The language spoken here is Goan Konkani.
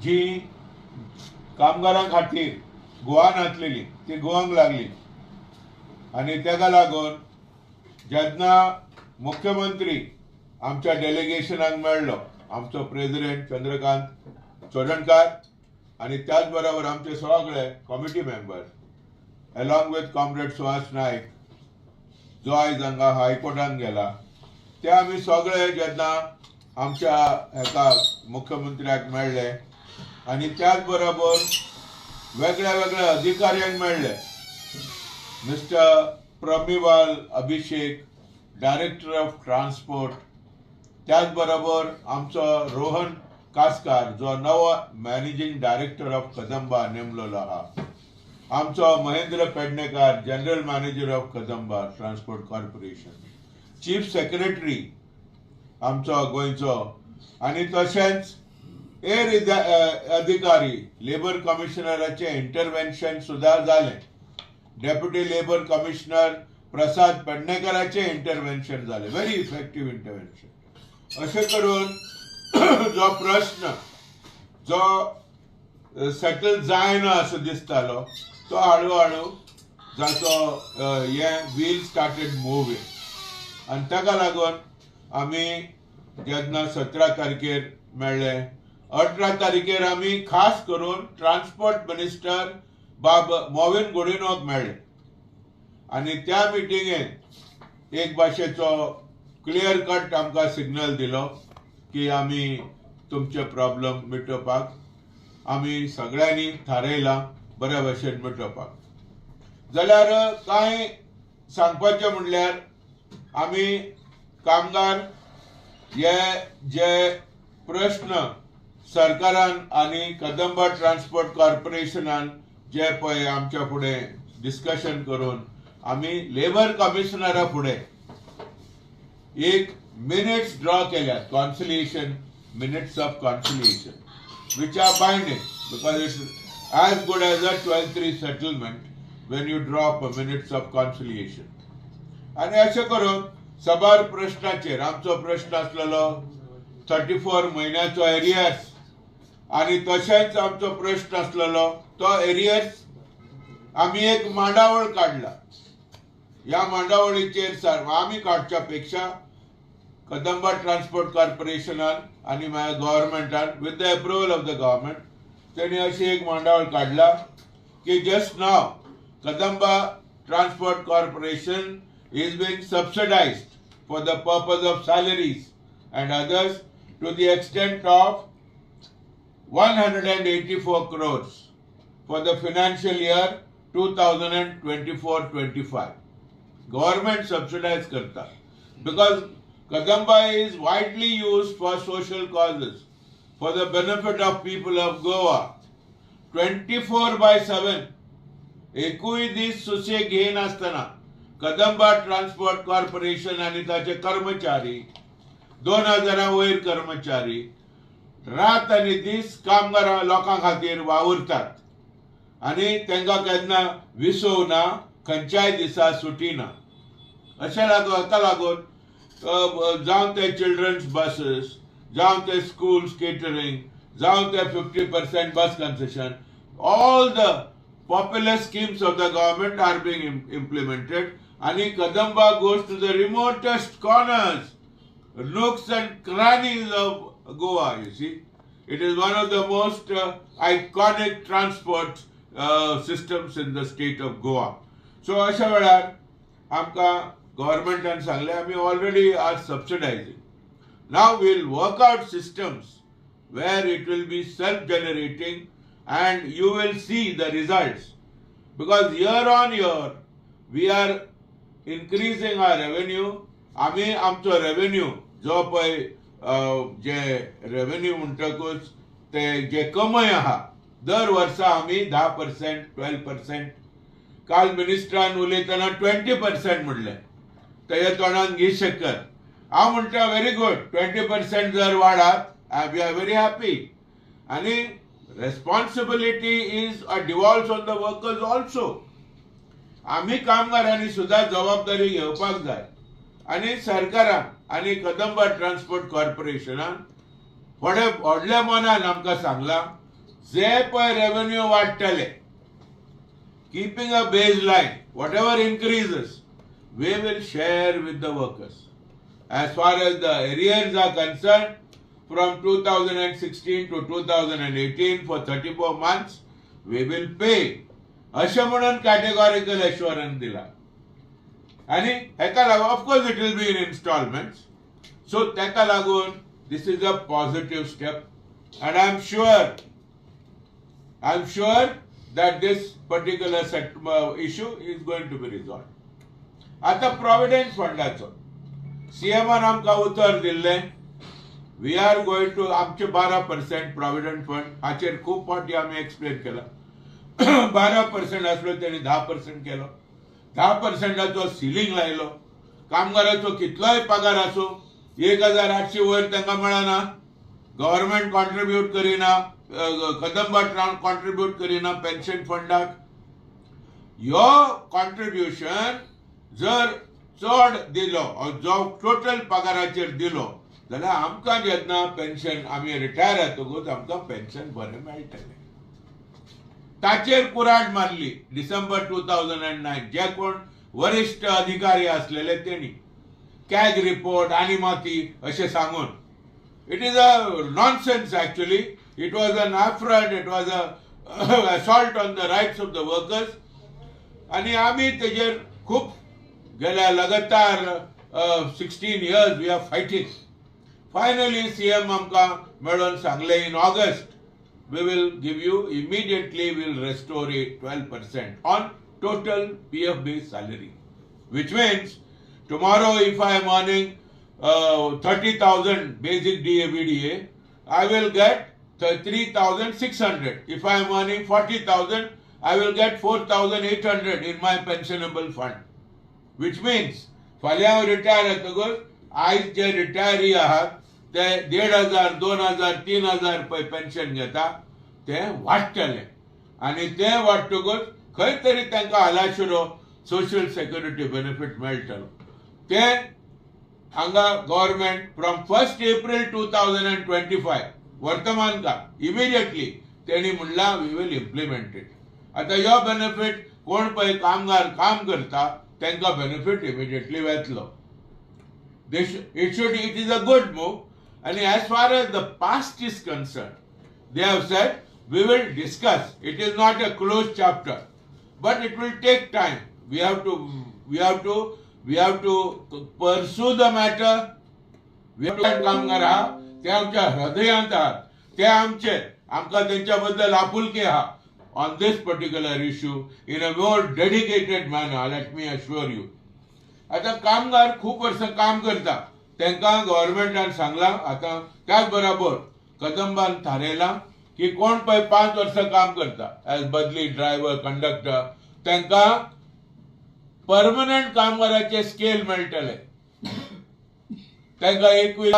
जी कामगारां खातीर गोवान आसलेली ती गोवांक लागली. आनी ताका लागून जेन्ना मुख्यमंत्री आमच्या डेलिगेशनाक मेळ्ळो, आमचो प्रेसिडेंट चंद्रकांत चोडणकार आनी त्याच बरोबर आमचे सगळे committee member along with comrade Suhas Naik जो आयज हांगा हायकोर्टान गेला, ते आमी सगळे जेन्ना आमच्या हेका मुख्यमंत्र्याक मेळ्ळे आनी त्याच बरोबर वेगळ्या वेगळ्या अधिकाऱ्यांक मेळ्ळे. Mister Pramiwal Abhishek, director of transport, त्याच बरोबर आमचो रोहन कासकार जो नवो मॅनेजींग डायरेक्टर ऑफ कदंबा नेमलेलो आहा, आमचो Mahendra Pednekar, general manager of Kadamba transport corporation, chief secretary आमचो गोंयचो, आनी तशेंच एर अधिकारी लेबर कमिशनराचें इंटरवेन्शन सुद्दां जालें. डेप्युटी लेबर कमिशनर प्रसाद पेडणेकराचें इंटरवेन्शन जालें, व्हेरी इफेक्टीव इंटरवेन्शन. अशें करून जो प्रश्न जो सेटल जायना असो दिसतालो तो हळू हळू जाचो हें व्हील स्टार्टेड मुवींग. आनी ताका लागून आमी जेन्ना 17 तारखेर मेळ्ळे, 18 तारखेर आमी खास करून ट्रान्सपोर्ट मिनिस्टर बाब मॉविन गुडिनोक मेळ्ळे आनी त्या मिटिंगेंत एक भाशेचो क्लियर कट आमकां सिग्नल दिलो की आमी तुमचे प्रॉब्लम मिटोवपाक आमी सगळ्यांनी थारयलां बऱ्या भशेन मिटोवपाक. जाल्यार कांय सांगपाचें म्हणल्यार आमी कामगार हे जे प्रश्न सरकारान आनी कदंबा ट्रान्सपोर्ट कॉर्पोरेशनान जे पळय आमच्या फुडें डिस्कशन करून आमी लेबर कमिशनरा फुडें एक मिनिट्स ड्रॉ केल्यात, conciliation minutes of conciliation which are binding because it's as good as a 12-3 settlement when you draw up a minutes of conciliation. आनी अशें करून साबार प्रश्नाचेर आमचो प्रश्न आसलेलो 34 म्हयन्याचो एरियर्स आनी तशेंच आमचो प्रश्न आसलेलो तो एरियर्स आमी एक मांडावळ काडला. ह्या मांडावळीचेर आमी काडच्या पेक्षा कदंबा ट्रान्सपोर्ट कॉर्पोरेशनान आनी मागीर गव्हर्मेंटान with the approval of the government तेणी अशी एक मांडावळ काडला की just now Kadamba transport corporation is being subsidised for the purpose of salaries and others to the extent of 184 crores for the financial year 2024-25. Government subsidize karta because Kadamba is widely used for social causes, for the benefit of people of Goa. 24/7 एकूय दीस सुसेग घेयनासतना कदंबा ट्रान्सपोर्ट कॉर्पोरेशन आनी ताचे कर्मचारी 2000 वयर कर्मचारी रात आनी दीस कामगारां लोकां खातीर वावुरतात आनी तांकां केन्ना विसव ना, खंयच्याय दिसा सुटी ना. अशें लागून हाका लागून जावं ते चिल्ड्रन्स बसीस, जावं ते स्कूल्स केटरींग, जावं ते 50% bus concession, all the popular schemes of the government are being implemented. आनी Kadamba goes to the remotest corners, nooks and crannies of Goa, you see. It is one of the most iconic transport systems in the state of Goa. So, अशा वेळार आमकां गव्हर्मेंटान सांगलें आमी already are subsidising. Now we'll work out systems where it will be self generating and you will see the results, because year on year we are increasing our revenue. आमी आमचो रेवेन्यू जो पळय जे रेवेन्यू म्हणटकूच ते जे कमय आहा दर वर्सा आमी 10%, 12%, काल मिनिस्टरान उलयतना 20% म्हणलें, तेज्या तोंडान घी शक्कर. हांव म्हणटा व्हेरी गूड, 20% जर वाडात we are very happy. आनी responsibility is devolves on the workers also. आमी कामगारांनी सुद्दां जबाबदारी घेवपाक जाय आनी सरकारान आनी कदंबा ट्रान्सपोर्ट कॉर्पोरेशनान व्हडल्या मनान आमकां सांगलां जे पळय revenue वाडटले, keeping a base line, whatever increases, we will share with the workers. As far as the arrears are concerned, from 2016 to 2018 for 34 months, we will pay. अशें म्हणून कॅटेगॉरिकल एश्युरन्स दिला. आनी हेका लागून, of course, it will be in installments. So तेका लागून this is a positive step and I am sure that this particular issue is going to be resolved. आता प्रॉव्हिडंट फंडाचो सीएमान आमकां उतर दिल्लें, we are going to आमचे 12% प्रॉव्हिडंट फंड. हाचेर खूब फावटी आमी एक्सप्लेन केला. 12% आसलो, तेणी 10% केलो. 10%चो सिलींग लायलो. कामगाराचो कितलोय पगार आसूं, 1800 वयर तांकां मेळना, गव्हर्मेंट कॉन्ट्रिब्यूट करिना, कदंबा कॉन्ट्रिब्यूट करिना पेन्शन फंडाक. ह्यो कॉन्ट्रिब्युशन जर चड दिलो, जो टोटल पगाराचेर दिलो जाल्यार आमकां जेन्ना पेन्शन, आमी रिटायर जातकूच आमकां पेन्शन बरें मेळटलें. ताचेर कुराड मारली डिसेंबर 2009 जे कोण वरिश्ठ अधिकारी असलेले तेणी, कॅग रिपोर्ट आनी माती अशें सांगून. It is a nonsense, actually. It was an affront, it was a assault on the rights of the workers. आनी आमी तेजेर खूब गेल्या लगातार 16 years we are fighting. Finally CM आमकां मेळोन सांगलें, in August we will give you immediately, will restore it 12% on total PF based salary, which means tomorrow if I am earning 30,000 basic DA BDA, I will get 3600. If I am earning 40,000, I will get 4800 in my pensionable fund, which means फाल्यां हांव रिटायर जातकच आयज जे रिटायरी आहात ते 1500, 2000, 3000 पळय पेन्शन घेता, ते वाडटले. आनी ते वाडटकच खंय तरी तांकां आलाशिरो सोशल सेक्युरिटी बेनिफीट मेळटलो. ते हांगा government from 1 April 2025, वर्तमान काळ, इमिडिएटली तेणी म्हणलां, we will implement it. आतां ह्यो बेनिफीट कोण पळय कामगार काम करता तांकां बेनिफीट इमिडिएटली वेतलो. This it should it is a good move. And as far as the past is concerned, they have said, we will discuss. It is not a closed chapter, but it will take time. We have to pursue the matter. We have to कामगार आहा ते आमच्या हृदयांत आहात, ते आमचे, आमकां तेंच्या बद्दल आपुलकी आहा. On this particular issue in a more dedicated manner, let me assure you. आतां कामगार खूब वर्सां काम करता, तांकां गव्हर्मेंटान सांगलां. आतां त्याच बरोबर कदंबान थारायलां की कोण पळय 5 वर्सां काम करता एज बदली ड्रायव्हर, कंडक्टर, तांकां परमनंट कामगाराचे स्केल मेळटले. तांकां 21